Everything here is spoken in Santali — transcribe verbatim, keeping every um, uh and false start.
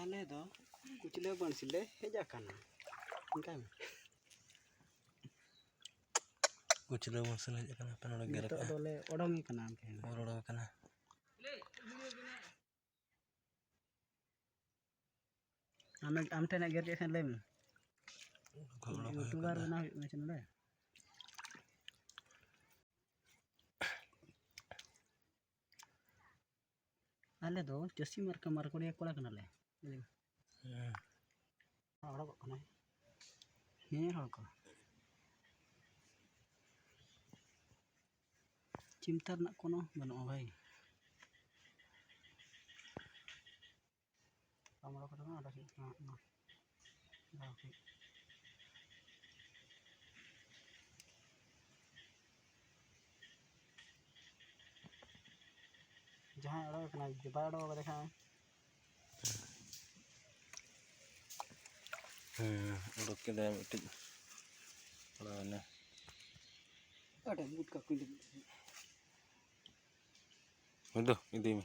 ᱟᱞᱮ ᱫᱚ ᱠᱩᱪᱞᱟᱹ ᱵᱟᱹᱲᱥᱤ ᱞᱮ ᱦᱮᱡ ᱟᱠᱟᱱᱟ᱾ ᱚᱱᱠᱟᱭ ᱢᱮ᱾ ᱠᱩᱪᱞᱟᱹ ᱵᱟᱹᱲᱥᱤ ᱞᱮ ᱦᱮᱡ ᱟᱠᱟᱱᱟ, ᱦᱟᱯᱮ ᱱᱚᱰᱮ ᱜᱮᱨ ᱱᱤᱛᱚᱜ ᱠᱟᱜᱼᱟ᱾ ᱫᱚᱞᱮ ᱚᱰᱚᱝ ᱟᱠᱟᱱᱟ᱾ ᱚᱰᱚᱝ ᱟᱠᱟᱱᱟ᱾ ᱟᱢ, ᱟᱢ ᱴᱷᱮᱱ ᱮ ᱜᱮᱨ ᱠᱮᱫ ᱠᱷᱟᱱ ᱞᱟᱹᱭ ᱢᱮ᱾ ᱚᱰᱚᱝ ᱦᱩᱭᱩᱜ ᱤᱭᱩᱴᱩᱵᱟᱨ ᱠᱟᱱᱟ᱾ ᱵᱮᱱᱟᱣ ᱦᱩᱭᱩᱜ ᱠᱟᱱᱟ ᱪᱮ ᱱᱚᱰᱮ? ᱟᱞᱮ ᱫᱚ ᱪᱟᱹᱥᱤ ᱢᱟᱨᱠᱟ ᱢᱟᱨᱠᱚᱲᱤᱭᱟᱹ ᱠᱚᱲᱟ ᱠᱟᱱᱟᱞᱮ᱾ ᱦᱮᱸ᱾ ᱚᱰᱚᱠᱚᱜ ᱠᱟᱱᱟᱭ᱾ ᱦᱮᱸ, ᱦᱚᱲ ᱠᱚ᱾ ᱪᱤᱱᱛᱟ ᱨᱮᱱᱟᱜ ᱠᱳᱱᱳ ᱵᱟᱹᱱᱩᱜᱼᱟ ᱵᱷᱟᱹᱭ᱾ ᱵᱟᱢ ᱚᱰᱚᱠ ᱠᱟᱫᱟ ᱵᱟᱝ? ᱚᱰᱚᱠ ᱦᱩᱭᱩᱜ ᱛᱟᱢᱟ ᱦᱟᱸᱜ ᱢᱟ᱾ ᱚᱰᱚᱠ ᱦᱩᱭᱩᱜ᱾ ᱡᱟᱦᱟᱸᱭ ᱚᱰᱚᱠ ᱠᱟᱱᱟᱭ, ᱵᱟᱭ ᱚᱰᱚᱠ ᱠᱟᱫᱟ ᱠᱷᱟᱱ᱾ ᱦᱮᱸ, ᱚᱰᱚᱠ ᱠᱮᱫᱟᱭ ᱢᱤᱫᱴᱤᱡ᱾ ᱯᱟᱲᱟᱣᱮᱱᱟ᱾ ᱟᱹᱰᱤ ᱢᱩᱴ ᱠᱟᱠᱚ ᱤᱧ ᱫᱚ᱾ ᱦᱳᱭ ᱫᱚ, ᱤᱫᱤᱭ ᱢᱮ᱾